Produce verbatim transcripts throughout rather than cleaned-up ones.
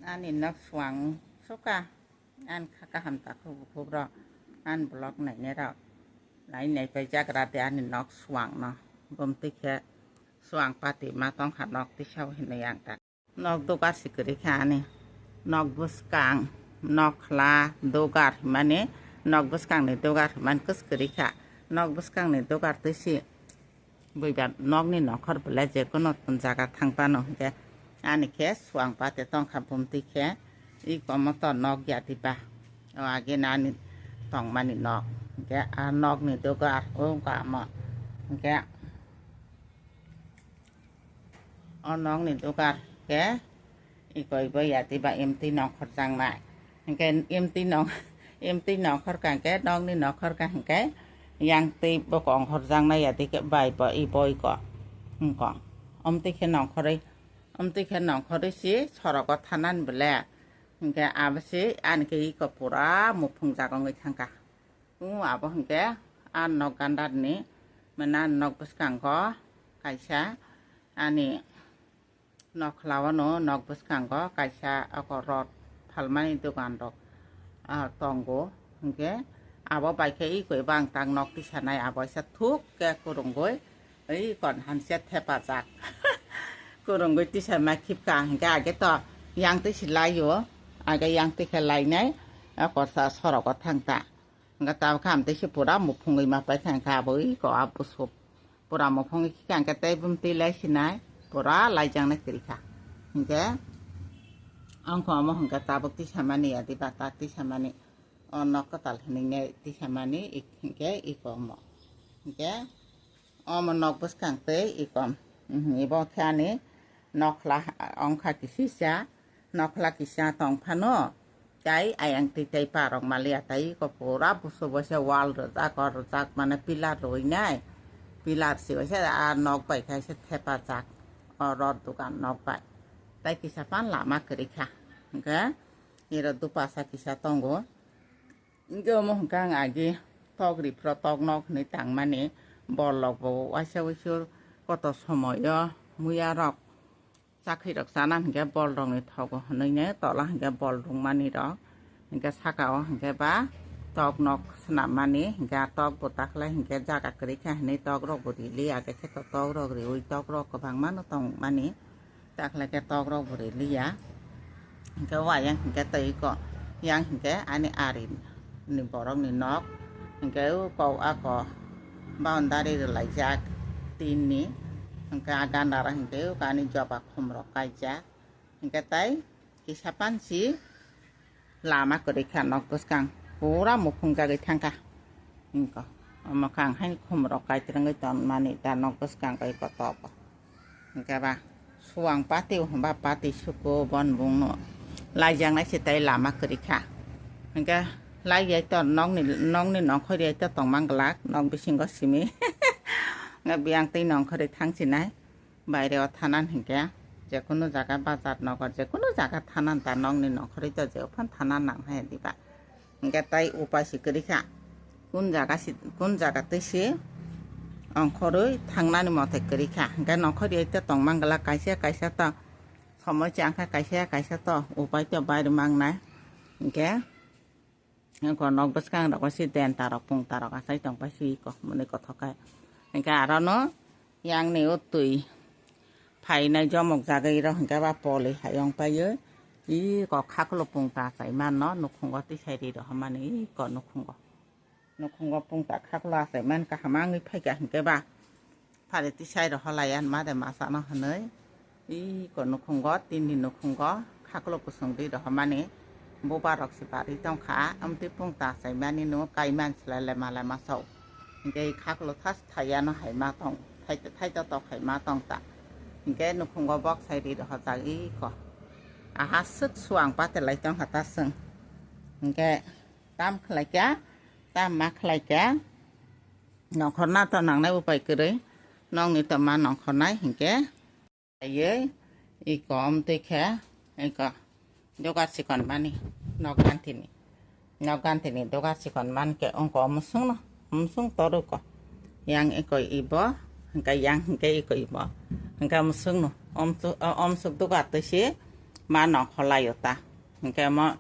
Ani nok suang suka, an kha kaham ta khub khub rok, an vlog nainai rok, nai nai pai jagra de ani nok suang no, gom twi khe suang pati ma tong kha nok tisa o hinui ang ta. Nok dugar si kwrwi kha ani, nok bwskang, nok khla dugar himani, nok bwskang ni dugar himani kwswk kwrwi kha, nok bwskang ni dugar twi si. Buiba nokni nokhor belai je kono jaga thang phano hinkhe ani khe suang pate tongkha bumtwi khe i komoto nok yatiba o age nani tongmani nok hinkhe a nokni dugar o kamo hinkhe o nokni dugar khe ikoi bo yati ba imtwi nongkhor jangnai. Hinkhe imtwi nong-, imtwi nongkhor kha hinkhe nokni nongkhor kha hinkhe yang twi bo kongkhor jangnai yati khe bai bo i boi ko. Hingko. Omtwi khe nongkhorwi, omtwi khe nongkhorwi si sorogo thanan bele. Hinkhe abo si ani khe iko pura muphung jaga wngwi thangkha. Abo hinkhe a nok gandar ni, mane a nok bwskango kaisa ani Nokhla o no nok bwskango kaisa oko rot phalmani dogan rok, ah, tongo. Hinkhe abo bai khe iko eba ang tak nok tisanai abo waisa thuk khe kwrwngwi iko hanse thepajak. Kwrwngwi tisanai khibka hinkhe age to yang twi si laio, age yang twi khe lainai oko sa sorogo thang ta. Hinkhe tabuk khe amtwi se pura muphungwi ma paikha hinkhe abo iko a bwswk pura muphungwi khikha hinkhe tei bumtwi lai sinai pura laijaknai kwrwikha. Hinkhe ongkha omo hinkhe tabuk tisamani yadi bata tisamani o nok kwtal hinwi tisamani hinkhe iko omo. Hinkhe omo nok bwskang tei iko, mhm, ibo khe ani nokhla ongkha kisisa. Nokhla kisa tong phano, tai ayang twi tai parok maliya, tai iko pura busu bo se wall rwjak, o rwjak mane pillar rwinai, pillar se waisa a nok bai khe se thepajak, o rot dogan nok bai. Tai kisa pan lama kwrwi kha, hinkhe iro dupasa kisa tongo. Hinkhe omo hinkhe ang agi tok riphro tok nok hinwi tangmani, borlok bo waisa waisur koto somoyo muya rok. Chakri rok chana hinkhe bol rok ni thogo hinui ne tola hinkhe bol rwngmani rok hinkhe saka o hinkhe ba tok nok swnam mani hinkhe a tok bo takhle hinkhe jaga kwrwi kha hinui tok rok bo rili age khe to tok rok riui tok rok kwbangma no tong mani takhle khe tok rok bo rili ya hinkhe wa yang hinkhe tei ko yang hinkhe ani ari ni borok ni nok hinkhe u kok ako boundary rwlaijak tin ni hinkhe a gana rok hinkhe u kani joba khum rok kaijak. Hinkhe tai kisa pansi lama kwrwi kha nok bwskang pura muphung jagwi thangkha. Hinkhe omo khe ang haino khum rok kaitrangwi tonmani da nok bwskang bai kotobo. Hinkhe ba suang pati hwnba pati suko bon bungno laijaknai se tai lama kwrwi kha. Hinkhe lai yai to nokni, nokni nongkhor yai to tongmang glak nok bisingo simi. Hinkhe biyang twi nongkhorwi thangsinai. Baire o thanan hinkhe jekunu jaga bazar nogo jekunu jaga thanan ta nokni nongkhorwi to je ophan thanan nang hai diba. Hinkhe tai upai si kwrwi kha. Kun jaga si, kun jaga twi si ongkhorwi thangnani mote kwrwi kha. Hinkhe nongkhorwi te tongmang glak kaisa kaisa to somoi chang kha kaisa kaisa to upai to baire mangnai. Hinkhe Eko nok bwskang rok si denta rok pungta rok asai tong pai si iko mwnwi kothok khe. Hinkhe aro no yang ni o twi phainai jomok jagwi rok hinkhe ba poli hai ong pai o. Iko khaklo pungta achai man no nukhungo tisai ri rok hamani iko nukhungo. Nukhungo pungta khaklo achai man kaham wngwi phaikha hinkhe ba. Phari tisai rohorlai ya ma de masa no hinui. Iko nukhungo, tini nukhungo, khaklo kusung di rohormani. Buba rok si bari tongkha, amtwi pungta achaimani no kaiman silai le malai masao. Hinkhe khaklo thas thaiya no hai ma tong, thai, thai to tok hai ma tong ta. Hinkhe nukhungo bok sai ri rohorjak iko. Aha swk suang patelai tongkha ta chwng. Hinkhe tam khlai kha, tam ma khlai kha. Nongkhorna to nangnai upai kwrwi, nokni to ma nongkhornai hinkhe. Ayei, iko omtwi khe, iko dogar chikon mani, nok gantini. Nok gantini dogar chikon man khe ongko omsung no, omsung toruko. Yang iko ibo, hinkhe yang hinkhe iko ibo. Hinkhe omsung no, omsu-, o-, omsuk dogar twi si, Ma nongkhor laio ta. Hwnkhe mo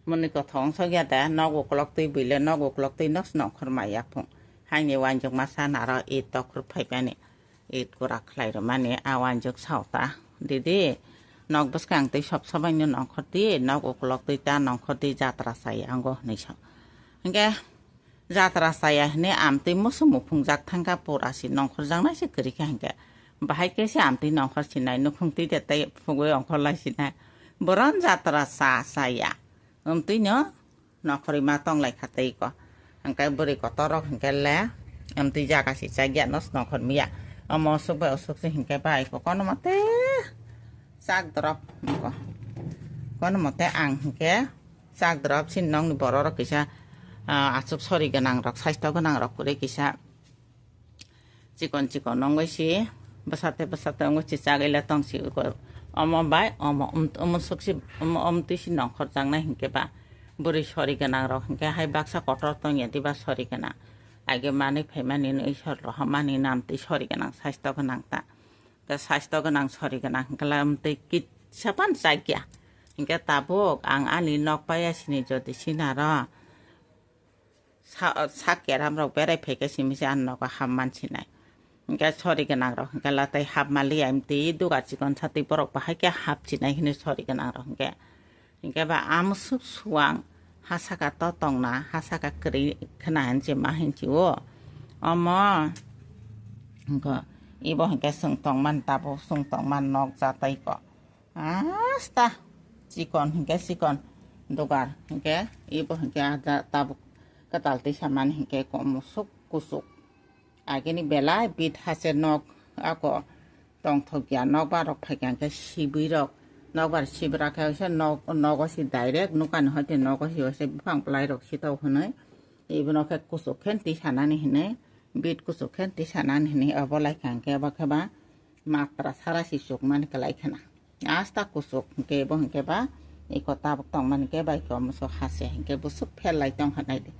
mwnwi kothok wngsok ya da, nok ukolok twi buile, nok ukolok twi nok nongkhor ma ya phung. Haini wanjwk masa naro it tokhor phaimani, it kura khlai rwmani, a wanjwk sao ta. Didi, nok bwskang twi sob sobaino nongkhor di, nok ukolok twi ta nongkhor di, jatra sai ango hwnwi sao. Hwnkhe, jatra chaya hwnwi amtwi musu muphungjak thangkha, pura si nongkhorjaknai se kwrwi kha hinkhe. Bahai khe se amtwi nongkhor sinai nukhung twi de tei phugwi ongkhor lai sinai. Boron jatra cha chaya. Amtwino nongkhorwi ma tong lai kha tei ko. Hinkhe bwrwi kotor rok hinkhe le amtwi jaga si chagya nos nongkhor miya. Omo osuk bai osuk se hinkhe bai ko kono mate chak drop ko. Kono mate ang hinkhe Chak drop sin nokni borok rok kisa, ah, aswk sori gwnang rok, saisto gwnang rok kwrwi kisa chikon chikon wngwi si bwsate bwsate wngwi si chagwi le tong si. Omo bai omo, um, omo swk si, omo, omo twi si nongkhor jaknai hinkhe ba bwrwi sori gwnang rok hinkhe hai baksa kotor tong ya diba sori gwnang. Age manwi phaimani no Isor rohormani nam twi sori gwnang saisto gwnang ta. Khe saisto gwnang sori gwnang hinkhe lam twi kisa phano chakya. Hinkhe tabuk ang ani nok paiya sini jodi sinaro sa-, sak keram rok berai phaikhe simi se ani nogo hap man sinai. Hinkhe sori gwnang rok hinkhe latai hap maliya, emtwi dugar chikon satwi borok bahai khe hap sinai hwnwi sori gwnang rok hinkhe. Hinkhe ba amswk suang ha saka to tongna, ha saka kwrwi khna hinse ma hinsi o. Omo hinkhe ibo hinkhe chwng tongman tabuk chwng tongman nok jatai ko. Asta chikon hinkhe chikon dugar hinkhe ibo hinkhe ah ja tabuk kwtal tisa mani hinkhe komoswk kuchuk. Agini belai bit hache nok ako tongthokya, nokbar rok phaikha hinkhe sibwi rok, nokbar sibra khe se nok, nogo si direct nukani hoite nogo si waise buphang bwlai rok sitok hwnwi, ibono khe kuchuk khe twi sanani hwnwi, bit kuchuk khe twi sanani hwnwi obo lai kha hinkhe obo khe ba matra sara si chukmani kwlai khna. Asta kuchuk hinkhe bo hinkhe ba iko tabuk tongmani hinkhe ba iko muso hase hinkhe busuk pher lai tong kha naidi.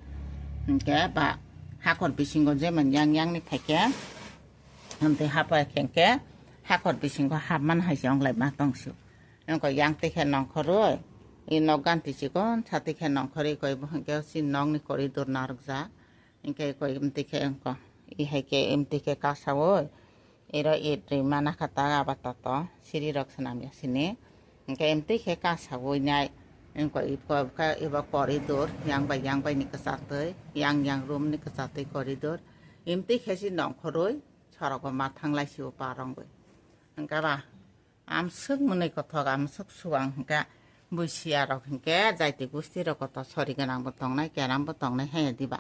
Hinkhe ba hakor bisingo jemon yang yang ni phaikhe, amtwi hapar khe hinkhe hakor bisingo hapman hai se ong lai ma tong sio. Ongko yang twi khe nongkhorwi, i nok ganti chikon sa twi khe nongkhorwi koi bo hinkhe si nokni corridor narwkjak. Hinkhe koi imtwi khe ongko, i hai khe imtwi khe kasaui. Iro it rwi mana kha ta aba toto siri rok swnam ya sini. Hinkhe imtwi khe kasaui nai. Ongko iko khe ibo corridor, yang bai yang bai ni kwchatwi, yang yang room ni kwchatwi corridor. Imtwi khe si nongkhorwi sorogo ma thanglai sio parongwi. Hinkhe ba, Amswk mwnwi kothok, amswk suang hinkhe buisiya rok hinkhe jaiti gusti rok koto sori gwnang bo tongnai, keram bo tongnai haiya diba.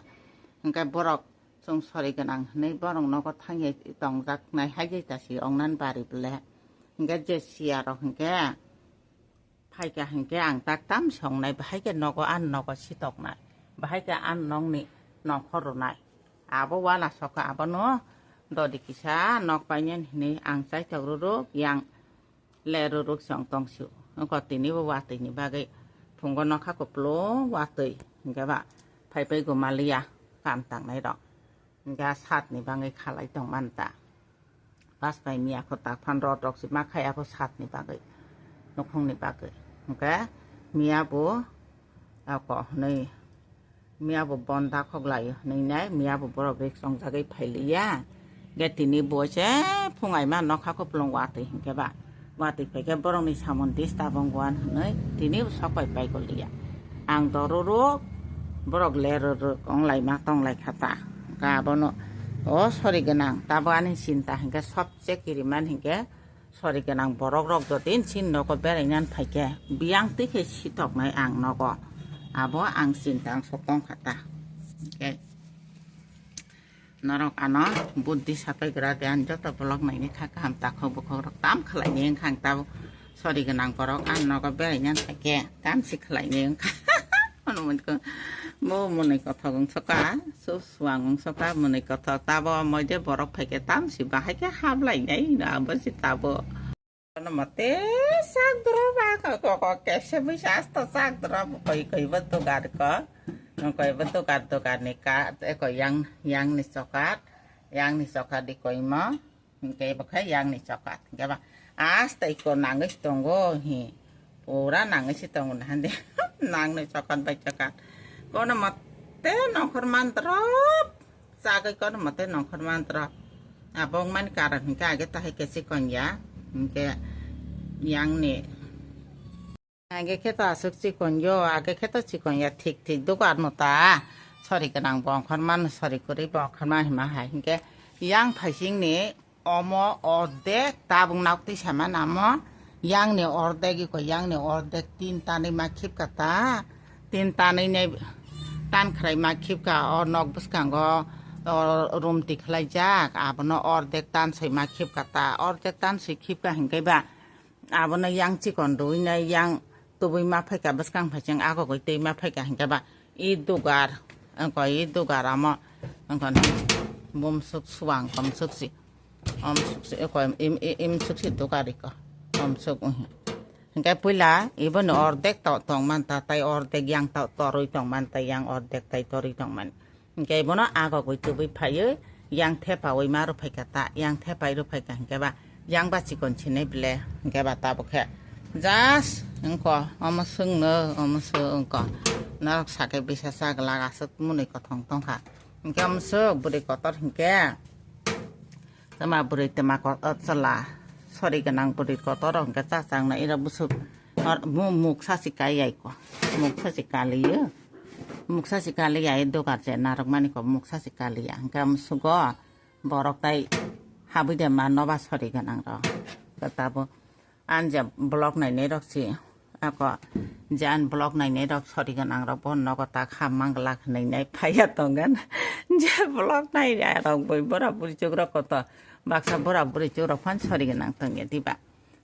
Hinkhe borok chwng sori gwnang hinwi borok nogo thangya tongjaknai haijai tasi ongnan bari bwle. Hinkhe je siya rok hinkhe phaikha hinkhe ang tak tam songnai, bahai khe nogo ani nogo sitoknai, bahai khe ani nokni nongkhor rwnai. Abo wana sokha abono dodi kisa nok painani hinwi ang chaitok rwrwk yang le rwrwk se ong tong sio. Ongko tini bo watwi ni bagwi phungo nokha kupulung watwi hinkhe ba phai phai guma liya kam tangnai rok. Hinkhe satni bagwi khalai tong man ta. Bas bai miya kho tak phan rot rok se ma khai abo satni bagwi, nukhungni bagwi. Hinkhe miya bo ako hwnwi Miya bo bon da khok lai hinwi nai, miya bo borok rik chongjagwi phai liya. Ge tini bo se phungai ma nokha kupulung watwi hinkhe ba. Watwi phai khe borokni samung disturb wng wan hinwi tini bo sok pai pai go liya. Ang doro rok borok le rwrwk wng lai ma tong lai kha ta. Ga bono o sori gwnang tabo ani chinta hinkhe sobse kiriman hinkhe Sori gwnang borok rok jotoni chini nogo berai nani phaikhe, biyang twi khe sitoknai ang nogo. Abo ang chinta ang sok tong kha ta. Hwnkhe norok ano buddhi sapai gra de, ang joto vlog naini kha kaham takhuk bukhuk rok tam khlai ni wngkha ang tabuk. Sori gwnang borok ang nogo berai nani phaikhe tam si khlai ni wngkha. Hwnwi wngkha, bo mwnwi kothok wngsoka, su suang wngsoka, mwnwi kothok tabo moi de borok phaikhe tam si bahai khe hap lai nai hino abo si tabo. Ano mate sak drop a ko, ko, ko, kese bisa asto sak drop koi, koi bo dugar ko, koi bo dugar, dugar ni ka, e ko yang, yang ni sokat, yang ni sokat di koi mo. Hingke bo khe yang ni chokat. Hingke ba aste iko nangwi si tongo hi. Pura nangwi si tongo na hande. Nang ni chokat bai chokat. Kono mote nongkhor man drop. Chagwi kono mote nongkhor man drop. Abo wngmani karon hingke age tahai ke chikon ya. Hingke yang ni Age khe to aswk chikon yo, age khe to chikon ya, thik thik dugar no ta. Sori gwnang bo ongkhorma, sori kwrwi bo ongkhorma hima hai. Hinkhe yang phaising ni omo ordek tabuk nok twi sama namo. Yang ni ordek iko, yang ni ordek tin tanwi ma khipka ta. Tin tanwi nai tan khwrai ma khipka o nok bwskango o room tikhlaijak. Abono ordek tan soi ma khipka ta. Ordek tan soi khipka hinkhe ba Abono yang chikon rwui nai, yang tubui ma phaika, bwskang phaising agogoi twi ma phaika hinkhe ba i dugar, wngkha i dugar amo, wngkha bumsuk suang komsuk si, omsuk si, wngkha im, im, imsuk si dugar iko, omsuk, uhi. Hinkhe puila iboni ordek to tongman ta, tai ordek yang to torwi tongman ta, yang ordek tai torwi tongman. Hinkhe bono agogwi tubui phaiwi yang thepawi ma rwphaikha ta, yang thepai rwphaikha hinkhe ba yang ba chikon sinai ble hinkhe ba tabuk khe just wngkha omo swngno omo swngkha norok sakhe bisa sa glak aswk mwnwi kothong tongkha hinkhe omo swk bwrwi kotor hinkhe tama bwrwi tama kotor chwla sori gwnang bwrwi kotor rok hinkhe chachang no ira bwswk muksa si kai yaiko muksa si kaliyo. Muksa si kali ya, e dogar je narwk mani ko muksa si kali ya. Hingke amsugo borok tai habui de ma noba sori gwnang rok. Tabo an je vlog nainai rok si, ako je an vlog nainai rok sori gwnang rok bo nogo tak ham mang glak hinui nai phaiya tongkha. Je vlog nai ya rok bui bura buri chuk rok koto baksa bura buri chuk rok phan sori gwnang tongya diba.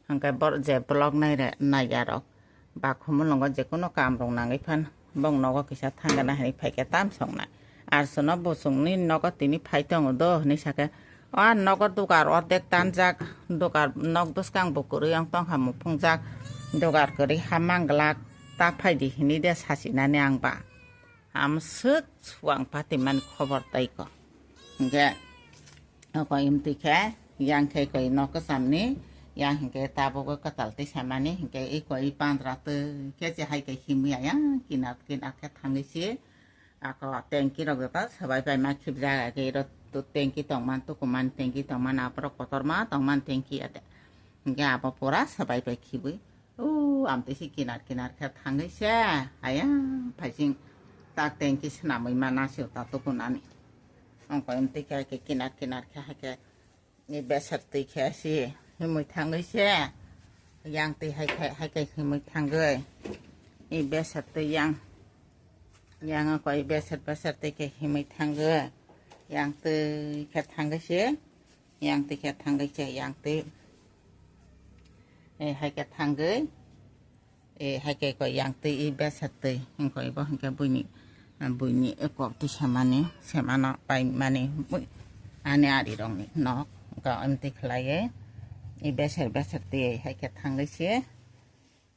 Hingke bor je vlog nai re nai ya rok. Ba khumulwngo je kuno kam rok nangwi phan bong nogo kisa thangana hinui phaikhe tam soknai. Arsono bo chwngni nogo tini phai tongo do hinui sakhe, o nogo dugar ordek tanjak, dugar nok bwskang bo kwrwi wng tongkha muphungjak, dugar kwrwi ha mang glak, ta phaidi hinui de sachinani ang ba. Amswk suang patimani khobor taiko. Hingke Oko imtwi khe yang khe koi nok kwchamni yang hinkhe tabuk kwtal twi samani hinkhe i koi i pandra twi khe se hai khe himya yang kinar kinar khe thangwi se ako tengki rok joto swbai pai ma khibjak age iro tengki tongman tukuman tengki tongman aborok kotorma tongman tengki ate hinkhe abo pura swbai pai khibwi. O, amtwi se kinar kinar khe thangwi se, ayang phaising tak tengki swnamwi mana se ta tukunani. Ongkoi amtwi khe, khe kinar kinar khe hai khe, i beser twi khe se himwi thangwi se, yang twi hai khe, hai khe himwi thangwi. I beser twi yang, yang ongkoi beser, beser twi khe himwi thangwi. Yang twi khe thangwi se, yang twi khe thangwi se, yang twi. Eh, hai khe thangwi. E, hai khe ko yang twi i besa twi. Hingko ibo hingke buini, buini kok twi semani, semano pai mani, bui, ani ari rokni nok. Hingko amtwi khlaiwi, i beser beser twi hai khe thangwi se,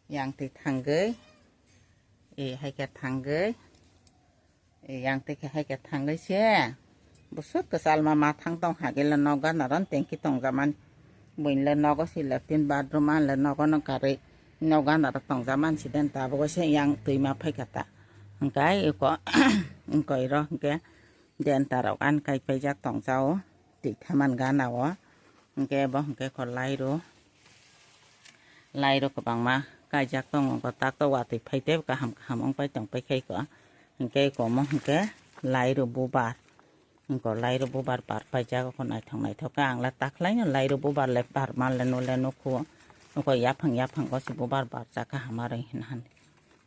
yang twi thangwi, e, hai khe thangwi. Yang twi khe hai khe thangwi se. Bwswk kwchalma ma thang tong hagele nok gana ron tengki tongjaman. Buinle nogo si latrine bathroom anle nogo no karwi nok gana ro tongjaman si den tabuk se yang twi ma phaikha ta. Hingkai iko, iko iro hingke den tarok an kai paijak tongjao. Twi thaman gana o. Hingke bo hingke ko lairu. Lairu kwbangma kaijak tongo, hingke tak to watwi phai tei kaham kaham wng pai tong pai khai ko. Hingke komo hingke lairu bubar. Hingke lairu bubar bar paijak ko naithok naithok khe ang le takhlaino lairu bubar le bar man le no le nukhu. Hingke yaphang yaphang ko se bubar barjak kaham arwi hinha.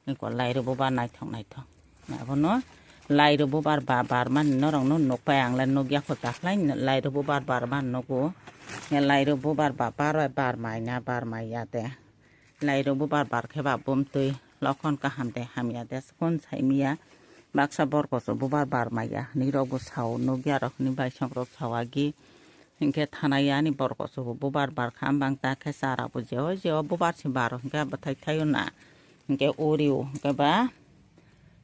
Eko lairu bubar naithok naithok. Abono lairu bubar ba bar mani norokno nukpai ang le nukya kho takhlai lairu bubar bar mani nugo. Lairu bubar ba bar bai bar maina bar maiya de. Lairu bubar bar khe ba bumtwi lokhon kaham de hamya de kun saimiya. Baksa borkoso bubar bar maiya hinwi rokbo sao nukya rok hinwi baisongrok sao agi. Hinkhe thanai ani borok kosogo bubar barkha, bang ta khe chara bo jeo jeo bubar se baro hinkhe bwthai thaio na. Hinkhe urio hinkhe ba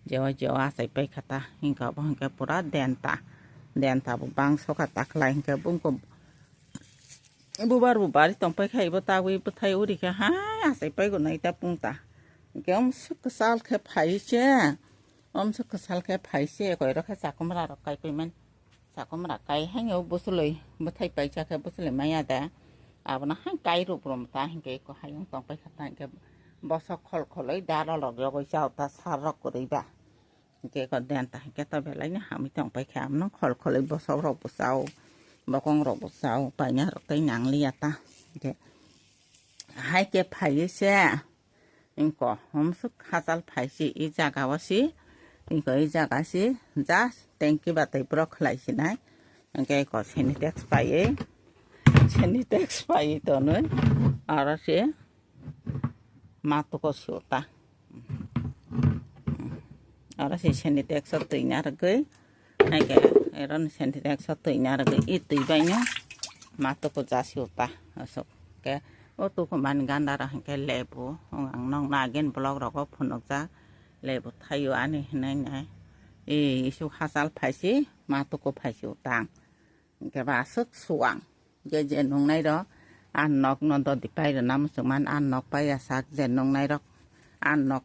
jeo jeo achai paikha ta. Hinkhe obo hinkhe pura denta, denta bo bangso kha takhlai hinkhe bungkho Bubar bubar tongpai khai bo tagwi bwthai uri khe hai asai pai gonai ta pungta. Hwnkhe omswk kwchal khe phai se, omswk kwchal khe phai se koiro khe chakumra rok kai paiman. Chakumra kai haino bwchwlwi bwthai paisa khe bwchwlwi maya da. Abono hai kai rw brum ta hinkhe eko hayung tongpai kha ta hinkhe bosok khol kholwi dara lok yogwi chao ta sar rok kwrwi ba. Hinkhe eko den ta hinkhe to belai no hamwi tongpai kha abono khol kholwi bosok rok bo chao bokong rok bo chao paina rok tei nang liya ta. Hinkhe hai khe phaiwi se. Inko homsuk hachal phai si i jaga o si, inko i jaga si just tanki batwi borok khlai sinai. Hwnkhe iko Senitex paiwi, Senitex paiwi tonwi aro si matuko si uta. Aro si Senitex o twi narwgwi. Haikhe ero ni Sentex o twi narwgwi i twi bai no ma tuku jasi uta aswk. Khe o tuku mani ganda rok hinkhe lebu, ang nokna again vlog rogo phunukjak, lebu thaio ani hinwi nai. I isuk hachal phaisi ma tuku phaisi utang. Hinkhe ba aswk suang. Je je nungnai rok, a nok no dodi pai rwna muchungman, a nok paiya sak je nungnai rok, a nok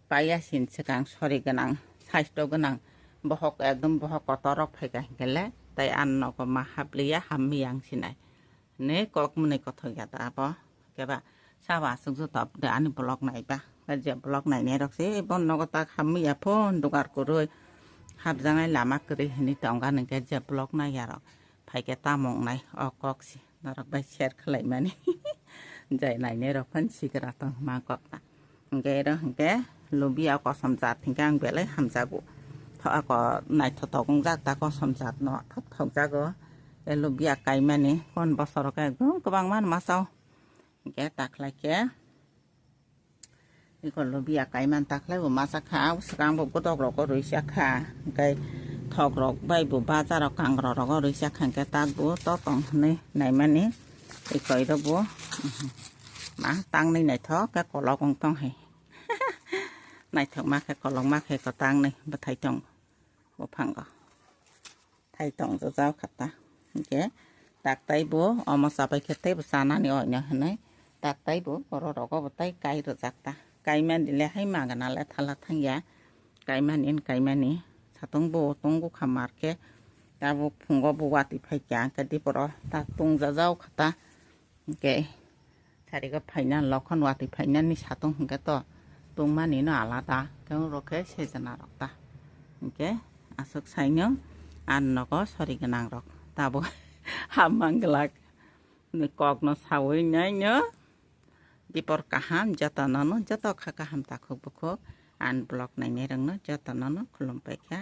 paiya sin swkang sori gwnang, saisto gwnang, bohok ekdom bohok kotor rok phaikha hinkhe le, tai a nogo ma habliya hamya wng sinai. Ne kok mwnwi kothok ya da abo, keba sabo aswk joto de ani vlog naiba, je vlog nainai rok se bo nogo tak hamya phone dugar kwrwi, hapjangnai lama kwrwi hinwi tongkha hinkhe je vlog naiya rok. Phaikhe tamo wngnai o kok si norok bai share khlaimani. Jai nainai rok phano sikra tong ma kok ta. Hinkhe ero hinkhe lubia kosom jat hinkhe ang belai hamjago. Tho ako naithotok wngjak ta kosom jat no thok thok jago. E lubia kaimani kon bosoro khe ekdom kwbangma no masa o. Hinkhe takhlai khe. Iko lubia kaiman takhlai bo masa kha, swkang bo godok rogo rwi sa kha, hinkhe thok rok bai bo bazar o kangrok rogo rwi sa kha, hinkhe tak bo to tong hinwi naimani. Iko iro bo ma tangni naithok khe kolok wng tong hai. Naithok ma khe kolok ma khe ko tangni bwthai tong. Buphango thai tong jajak kha ta. Hinkhe tak tai bo omo chabai khe teibo chanani oino hinwi tak tai bo oro rogo bo tai kai rwjak ta. Kaimani le hai magana le thala thangya. Kaimani, kaimani satung bo tongo kha mar khe tabuk phungo bo watwi phaikha, hinkhe diporo ta tong jajak kha ta. Hinkhe sarigo phaina lokhon watwi phainani satung hinkhe to tungmani no alada khe oro khe sejana rok ta. Hinkhe aswk saino ani nogo sori gwnang rok tabuk ha manglak ni kok no sawi naino dipor kaham joto nono joto kha kaham takhuk bukhuk ani vlog nainai rok no joto nono khulum paikha.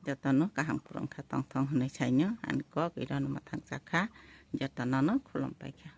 Jotono kaham kwrwngkha tongthong hwnwi saino ani kok irono mwthangjakha. Jotonono khulum paikha.